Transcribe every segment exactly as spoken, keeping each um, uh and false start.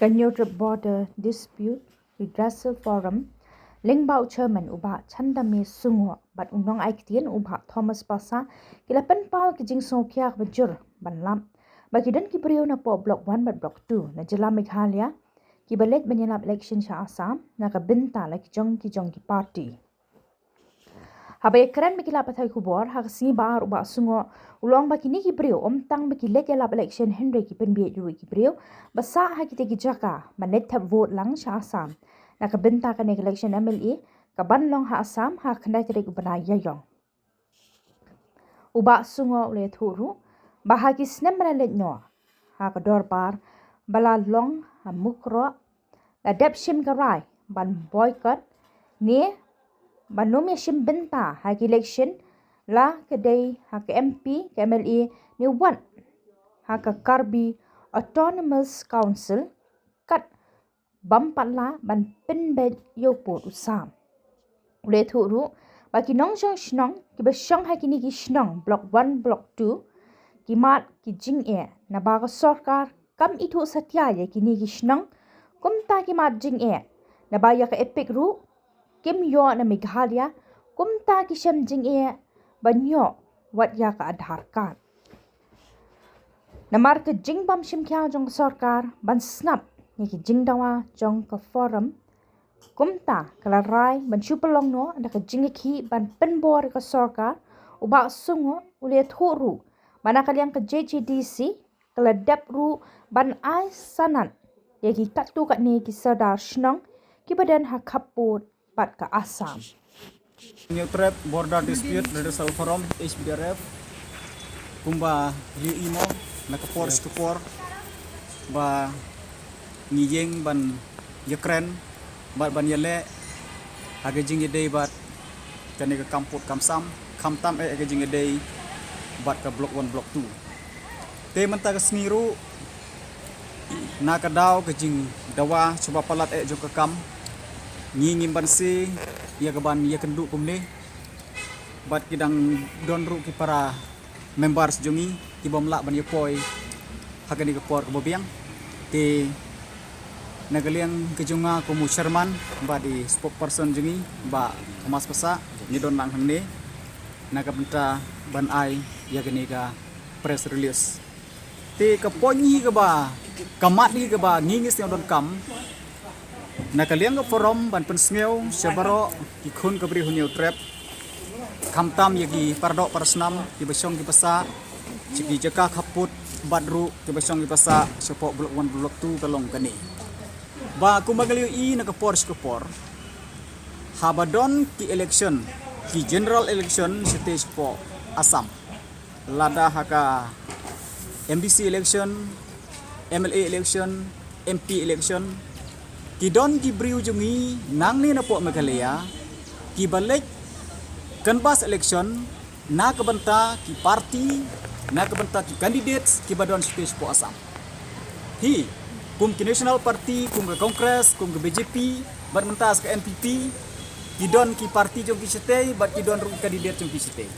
Ka Hynñiewtrep Border Dispute Redressal Forum, lyngba u chairman u Bah Chandame Sungoh bad u nongai ktien u Bah Thomas Passah, ki la pynpaw ki jingsngewkhia kaba jur ban lap ba ki don ki briew napoh Block One bad Block Two na jylla Meghalaya kiba leit ban ïalap election sha Assam na ka bynta la ki jong ki jong ki party. Haba ïakren bad ki lad pathai khubor ha ka sngi Ba-ar, u Bah Sungoh u la ong ba kine ki briew ym tang ba ki leit ïalap election hynrei ki pynbieit ruh ïa ki briew ba sah ha kitei ki jaka ban leit thep vote lang sha Assam na ka bynta kane ka election M L A kaban long ha Assam ha ka khyndai tarik u bnai Ïaïong. U Bah Sungoh u la ïathuh ruh ba ha ki snem ba la leit noh, ha ka dorbar ba la long ha Mukroh, la dep shim ka rai ban boycott ne ban ym ïashim bynta ha ka election, la ka dei ha ka M P, ka M L A ne wat ha ka Karbi Autonomous Council, kat bym pat lah ban pynbeit ïa u pud u sam. U la ïathuh ruh ba ki nongshong shnong kiba shong ha kine ki shnong Block One, Block Two ki mad ki jingeh naba ka sorkar kam ithuh satia ïa kine ki shnong kumta ki mad jingeh, naba ïa ka EPIC ruh kim ïoh na Meghalaya, kumta ki shem jingeh ban ïoh wat ïa ka Aadhaar card. Namar ka jingbym shim khia jong ka sorkar ban sngap ïa ki jingdawa jong ka forum, kumta ka la rai ban shu pynlong noh da ka jingïakhih ban pynbor ïa ka sorkar, u Bah Sungoh u la ïathuh ruh ba na ka liang ka J H A D C ka la dep ruh ban ai sanad ïa ki katto katne ki sordar shnong kiba don ha khappud bad ka Assam. Hynñiewtrep Border Dispute Redressal Forum, H B D R F, kumba ngi ïohi mo na ka por sha ka por ba ngi ïeng ban ïakren bad ban ïaleh ha ka jingïadei bad kane ka kam pud kam sam, khamtam eh ha ka jingïadei bad ka Block One, Block Two. Te mynta ka sngi ruh, na ka daw ka jingdawa shuwa palat eh jong ka kam, ngi ngim banse ïa ka ban ïakynduh kumne bad ki dang don ruh ki para members jong ngi ki bym lah ban ïapoi ha kane ka por kaba biang. Te na ka liang ka jong nga kum u chairman bad i spokesperson jong ngi, Bah Thomas Passah, ngi don lang hangne na ka bynta ban ai ïa kane ka press release. Te ka point hi kaba, ka mat hi kaba ngi ngi sngewdonkam na ka liang ka forum ban pynsngew sha baroh ki khun ka briew Hynñiewtrep, khamtam ïa ki paradoh parasnam kiba shong kiba sah sha ki jaka khappud bad ruh kiba shong kiba sah shapoh Block One, Block Two ka long kane. Ba kumba ngi la ïohi na ka por sha ka por, haba don ki election, ki general election shatei shapoh Assam, lada ha ka M D C election, M L A election, M P election, ki don ki briew jong ngi nangne napoh Meghalaya kiba leit canvass election na ka bynta ki party, na ka bynta ki candidates kiba don shatei shapoh Assam. Hi, kum ki National Party, kum ka Congress, kum ka B J P, bad mynta sa ka N P P, ki don ki party jong ki shatei bad ki don ruh ki candidate jong ki shatei.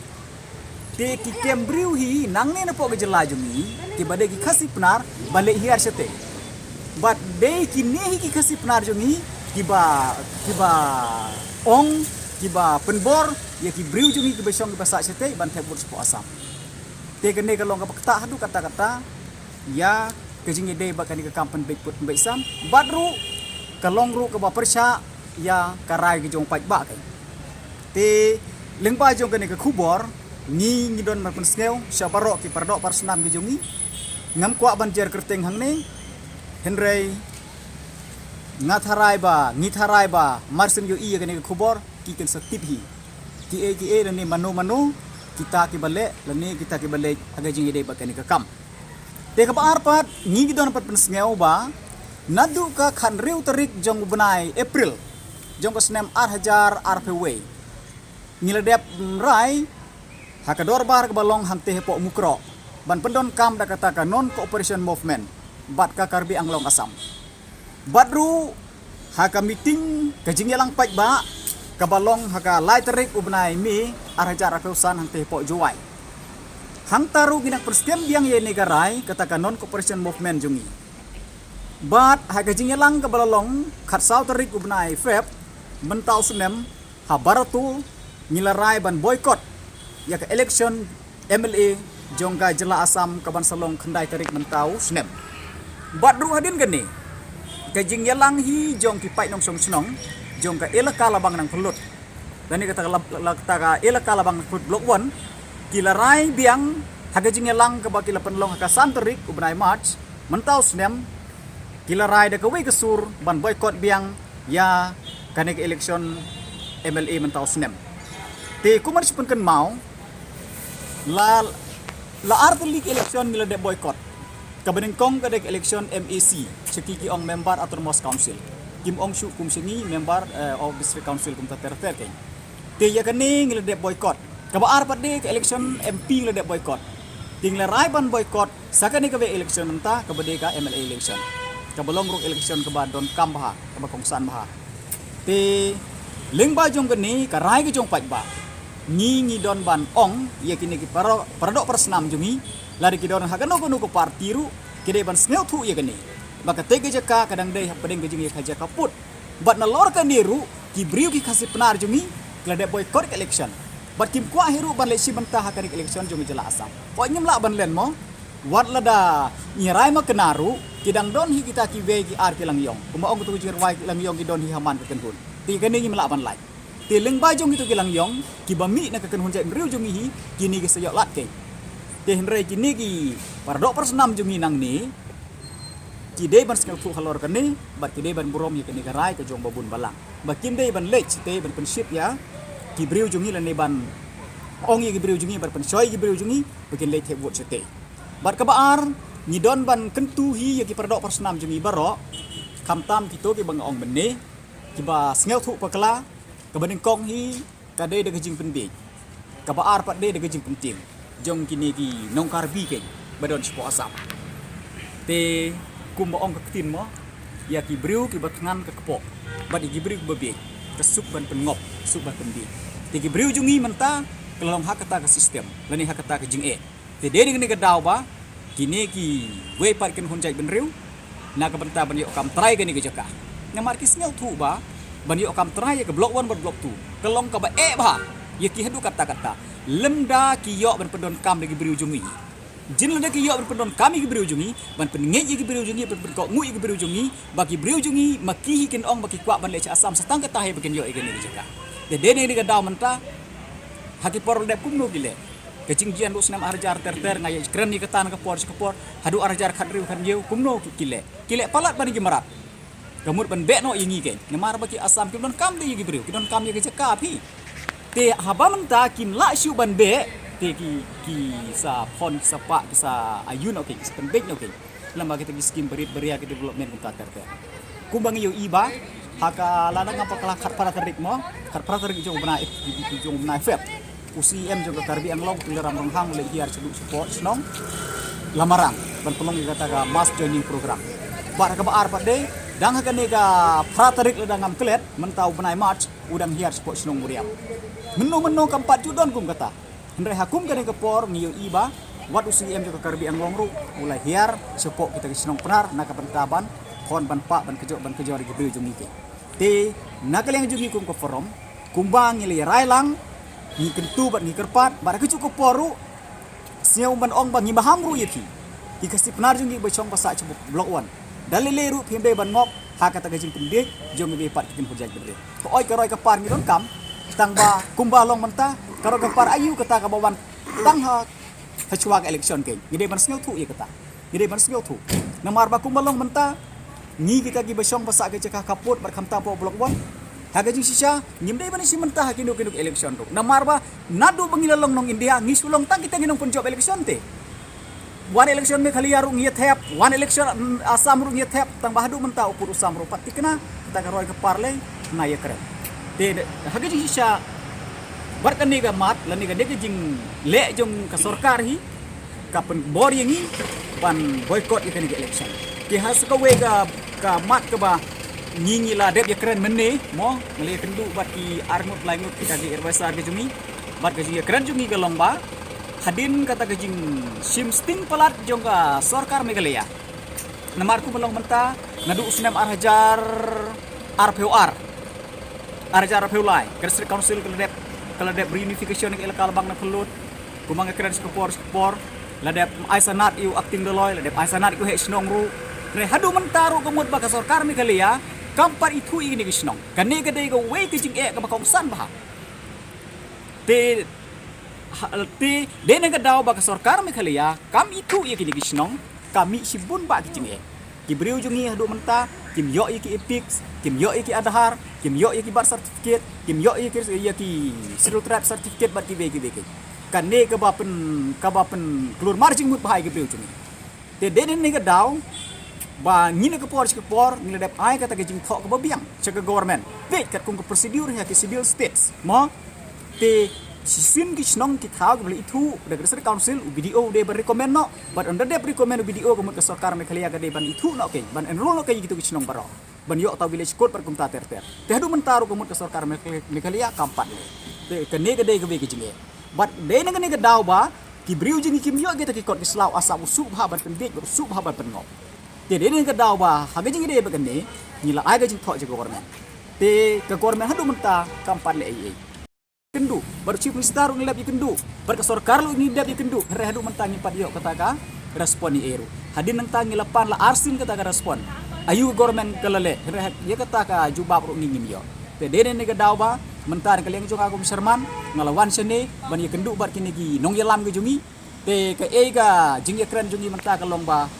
Te ki kem briew hi nangne napoh ka jylla jong ngi kiba dei ki Khasi Pnar ba leit hiar shatei. Bad dei kine hi ki Khasi Pnar jong ngi kiba, kiba ong, kiba pynbor ïa ki briew jong ngi kiba shong kiba sah shatei ban thep vote shapoh Assam. Te kane ka long kaba ktah haduh katta katta ïa ka jingïadei bad kane ka kam pynbeit pud pynbeit sam bad ruh ka long ruh kaba pyrshah ïa ka rai ka jong u paidbah ka. Te lyngba jong kane ka khubor ngi ngi don ban pynsngew sha baroh ki paradoh parasnam ki jong ngi. Ngam kwah ban jer kyrteng hangne, hynrei nga tharai ba, ngi tharai ba mar syn ïohi ïa kane ka khubor ki kin sa tip hi kiei kiei lane mano mano kita kiba leh lane kita kiba leit ha ka jingïadei bad kane ka kam. Te kaba ar pat ngi ngi don pat pynsngew ba naduh ka khathynriew tarik jong u bnai April jong ka snem ar hajar arphew wei, ngi la dep rai ha ka dorbar kaba long hangtei hapoh Mukroh ban pyndonkam da kata ka Non Cooperation Movement bad ka Karbi Anglong Assam. Bad ruh ha ka meeting ka jingïalang paidbah kaba long ha ka lai tarik u bnai May ar hajar arphew san hangtei hapoh Jowai. Hangta ruh ngi nang pynskhem biang ïa ine ka rai kata ka Non Cooperation Movement jong ngi. Bad ha ka jingïalang kaba la long khatsaw tarik u bnai Feb mynta u snem, ha Barato ngi la rai ban boycott ïa ka election M L A jong ka jylla Assam kaban sa long khyndai tarik mynta u snem. Bad ruh hadien kane, ka jingïalang hi jong ki paid nongshong shnong jong ka Elaka Labang Nangphyllut, lane kata ka la, la, kata ka Elaka Labang Nangphyllut Block One, ki la rai biang ha ka jingïalang kaba ki la pynlong ha ka san tarik u bnai March mynta u snem, ki la rai da kawei ka sur ban boycott biang ïa kane ka election M L A mynta u snem. Te kumba shu pynkynmaw, la, la ar tylli ka election ngi la dep boycott. Kaba nyngkong ka dei ka election M A C, sha ki ki ong Member Autonomous Council. Kim ong shuh kum sha ngi Member, eh, of District Council kumta ter ter keiñ. Te ïa kane ngi la dep boycott. Kaba ar pat dei ka election M P ngi la dep boycott. Te ngi la rai ban boycott sa kane kawei election mynta kaba dei ka M L A election, kaba long ruh election kaba donkam bha, kaba kongsan bha. Te lyngba jong kane ka rai ka jong paidbah, ngi ngi don ban ong ïa kine ki para, para doh para snam jong ngi, lada ki don ha kano kano ka party ruh, ki dei ban sngewthuh ïa kane, ba katei ka jaka ka dang dei hapdeng ka jingïakajia khappud. Bad nalor kane ruh ki briew ki Khasi Pnar jong ngi ki la dep boycott ka election. Bad kim kwah hi ruh ban leit shim bynta ha kane ka election jong ka jylla Assam. Poi ngim lah ban len mo. Wat lada ngi rai ma kane ruh, ki dang don hi kita kiwei ki ar ki langïong. Kumba ong kito ki jingrwai langïong ki don hi ha man ka kynhun. Te kane ngim lah ban lait. Te lyngba jong kito ki langïong kiba mih na ka kynhun jaitbynriew jong ngi hi, kine ki sa ïoh lad keiñ. Te hynrei kine ki para doh para snam jong ngi nangne, ki dei ban sngewthuh halor kane, bad ki dei ban burom ïa kane ka rai ka jong ba bun balang. Ba kim dei ban leit shatei ban pynshit ïa ki briew jong ngi lane ban ong ïa ki briew jong ngi, ban pynshoi ïa ki briew jong ngi ba kin leit thep vote shatei. Bad kaba ar, ngi don ban kyntu hi ïa ki para doh para snam jong ngi baroh, khamtam kito kiba nga ong mynne, kiba sngewthuh bakla. Kaba nyngkong hi ka dei da ka jingpynbiej. Kaba ar pat dei da ka jingpyntieng jong kine ki nong Karbi keiñ ba don shapoh Assam. Te kumba ong ka ktien mo, ïa ki briew kiba thngan ka kpoh, bad ïa ki briew kiba biej ka suk ban pynngop, suk ban pynbiej. Te ki briew jong ngi mynta ka la long ha kata ka system lane ha kata ka jingeh. Te dei na kane ka daw ba kine kiwei pat ki kynhun jaitbynriew, na ka bynta ban ïoh kam trai kane ka jaka. Namar ki sngewthuh ba ban ïoh kam trai ïa ka Block One bad Block Two ka long kaba eh bha ïa ki haduh katta katta. Lymda ki ïoh ban pyndonkam da ki briew jong ngi. Jin lada ki ïoh ban pyndonkam ïa ki briew jong ngi, ban pynngeit ïa ki briew jong ngi, ban pynkohnguh ïa ki briew jong ngi, ba ki briew jong ngi ma ki hi kin ong ba ki kwah ban leit sha Assam, sa tang kata hi ba kin ïoh ïa kane ka jaka. Te dei na kane ka daw mynta, ha ki por la dep kumno ki leh. Ka jingjian ruh snem ar hajar ter ter, nga ïakren ïa kata na ka por sha ka por, haduh ar hajar khathynriew khathynñiew kumno ki, ki leh. Ki leh palat ban ïa ki mrad. Ka mut ban beh noh ïa ngi keiñ. Namar ba ki Assam kim donkam de ïa ki briew, ki donkam ïa ka jaka phi. Te haba mynta kim lah shuh ban beh, te ki, ki sa phon, ki sa pah, ki sa ayu noh keiñ, ki sa pynbeit noh keiñ. Lem bad kita ki skim barit baria, ki development kumta ter ter. Kumba ngi ïohi ba ha ka, lada ngam bakla, khatphra tarik mo, khatphra tarik jong u bnai, jong u bnai Feb, u C E M jong ka Karbi Anglong, Tuliram Ronghang, u leit hiar shaduh shapoh shnong Lamarang ban pynlong ïa kata ka mass joining program. Bad ha kaba ar pat dei, dang ha kane ka phra tarik lada ngam klet, mynta u bnai March, u dang hiar shapoh shnong Mawriam. Mynno mynno kam pat ju don kum kata. Hynrei ha kum kane ka por ngi ïohi ba wat u C E M jong ka Karbi Anglong ruh u la hiar shapoh kita ki shnong Pnar na ka bynta ban phon, ban pah, ban kjot, ban kjot ïa ki briew jong ngi keiñ. Te na ka liang jong ngi kum ka forum, kumba ngi la ïa rai lang, ngi kyntu bad ngi kyrpad, bad ha kajuh ka por ruh sngew ban ong ba ngi maham ruh ïa phi, ki Khasi Pnar jong ngi ba shong ba sah sha Block One. Da lei lei ruh phim dei ban ngop ha kata ka jingpynbiej jong kiwei pat ki kynhun jaitbynriew. Ka oid ka roi ka par ngi donkam, tang ba kumba long mynta, ka roi ka par aïu kata kaba wan tang ha, ha shuwa ka election keiñ. Ngi dei ban sngewthuh ïa kata. Ngi dei ban sngewthuh. Namar ba kumba long mynta, ngi kita kiba shong ba sah ka jaka khappud bad khamtam hapoh Block One, ha ka jingshisha ngim dei ban ïashim bynta ha kino kino ki election ruh. Namar ba naduh ba ngi la long nong India, ngi shu long tang kita ki nongpynjop election te. Wan election Meghalaya ruh ngi ïa thep, wan election, mm, Assam ruh ngi ïa thep, tang ba haduh mynta u pud u sam ruh pat thikna, kata ka roi ka par lei, na ïa kren. Te ha ka jingshisha, bad kane ka mat lane kane ka jingleh jong ka sorkar hi ka pynbor ïa ngi ban boycott ïa kane ka election. Te ha sa kawei ka, ka mat kaba ngi, ngi la dep ïa kren mynne mo, ngi la ïa kynduh bad ki arngut laingut kita ki advisor ki jong ngi. Bad ka jingïakren jong ngi ka long ba hadien kata ka jingshim sting palat jong ka sorkar Meghalaya, Namar kumba long mynta, naduh u snem ar hajar arphew ar, ar hajar arphew lai, ka District Council ka la dep, ka la dep reunification ka elaka Labang na Phyllud. Kumba nga kren sha ka por sha ka por, la dep ai sanad ïa u acting Dolloi, la dep ai sanad ïa u heh shnong ruh. Hynrei haduh mynta ruh ka mut ba ka sorkar Meghalaya kam pat ithuh ïa kine ki shnong. Kane ka dei kawei ka jingeh kaba kongsan bha. Te ha, te dei na ka daw ba ka sorkar Meghalaya kam ithuh ïa kine ki shnong, ka mih shibun bah ki jingeh. Ki briew jong ngi haduh mynta kim ïoh ïa ki EPIC, kim ïoh ïa ki Aadhaar, kim ïoh ïa ki birth certificate, kim ïoh ïa ki, ïa ki Scheduled Tribe certificate bad kiwei kiwei ki. Kane kaba pyn, kaba pynkulmar jingmut bha ïa ki briew jong ngi. Te dei na kane ka daw ba ngi na ka por sha ka por ngi la dep ai kata ka jingthoh kaba biang sha ka government, peit katkum ka procedure ha ki civil states mo. Te shisien ki shnong ki thaw kiba la ithuh da ka District Council, u BDO u dei ban recommend noh. Bad ynda dep recommend u BDO ka mut ka sorkar Meghalaya ka dei ban ithuh noh, ka ban enroll noh ka ïa kito ki shnong baroh, ban ïoh thaw village court bad kumta ter ter. Te haduh mynta ruh ka mut ka sorkar Meghalaya, Meghalaya kam pat leh. Te kane ka dei kawei ka jingeh. Bad dei na kane ka daw ba ki briew jong ngi kim ïoh kita ki kot ki sla, u asap u suk bha ban pynbiej bad u suk bha ban pynngop. Te dei na ka daw ba ha ka jingïadei bad kane ngi la ai ka jingthoh sha ka government. Te ka government haduh mynta kam pat leh ei ei. Kynduh bad u Chief Minister ruh ngi la dep ïakynduh bad ka sorkar ruh ngi la dep ïakynduh, hynrei haduh mynta ngim pat ïoh kata ka respond ei ei ruh. Hadien nangta ngi la pan la arsien kata ka respond, aïu ka government ka la leh, hynrei ïa kata ka jubab ruh ngi ngim ïoh. Te dei na kane ka daw ba mynta na ka liang jong nga kum chairman nga la wan shane ban ïakynduh bad kine ki nongïalam ki jong ngi. Te kaei ka jingïakren jong ngi mynta ka long ba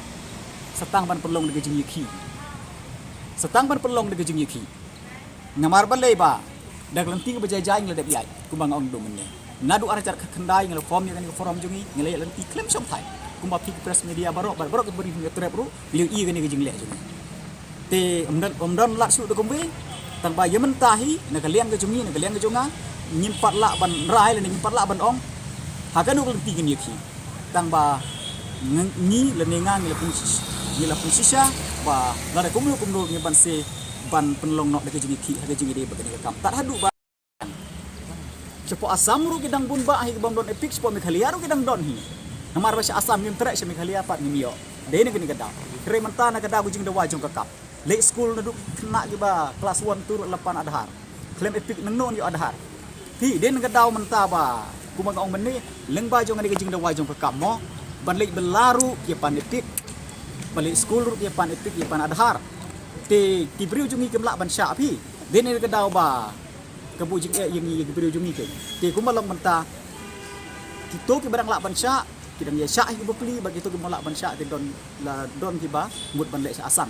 sa tang ban pynlong da ka jingïakhih. Sa tang ban pynlong da ka jingïakhih. Namar balei ba da ka lynti kaba jai jai ngi la dep ïaid kumba nga ong haduh mynne. Naduh ar hajar khyndai ngi la form ïa kane ka forum jong ngi, ngi la ïaid lynti khlem shongthait. Kumba phi ki press media baroh, baroh, baroh ki briew ngi trep ruh ngi la ïohi ïa kane ka jingleh jong ngi. Te ym don, ym don lad shuh da kumwei. Tang ba ïa mynta hi na ka liang ka jong ngi, na ka liang ka jong nga, ngim pat lah ban rai lane ngim pat lah ban ong ha kano ka lynti ngin ïakhih. Tang ba ngi, ngi lane nga ngi la pynshisha, ngi la pynshisha ba lada kumno kumno ngi ban sa ban pynlong noh da ka jingïakhih ha ka jingïadei bad kane ka kam. Tad haduh ba shapoh Assam ruh ki dang bun bah hi ki bym don EPIC, shapoh Meghalaya ruh ki dang don hi. Namar ba sha Assam ngim treh, sha Meghalaya pat ngim ïoh. Dei na kane ka daw. Hynrei mynta na ka daw ka jingdawa jong ka kap, leit skul naduh khynnah kiba klas one two ruh la pan Aadhaar. Khlem EPIC nangno yn ïoh Aadhaar? Phi, dei na ka daw mynta ba kumba nga ong mynne, lyngba jong kane ka jingdawa jong ka kap mo, ban leit bylla ruh ki ïa pan EPIC, ban leit skul ruh ki ïa pan EPIC, ïa pan Aadhaar. Te ki briew jong ngi kim lah ban shah phi. Dei na ka daw ba ka buh jingeh ïa ngi, ïa ki briew jong ngi. Te kumba long mynta, kito kiba dang lah ban shah ki dang ïa shah hi ki bapli, bad kito kiba ym lah ban shah te don, la don kiba mut ban leit sha Assam.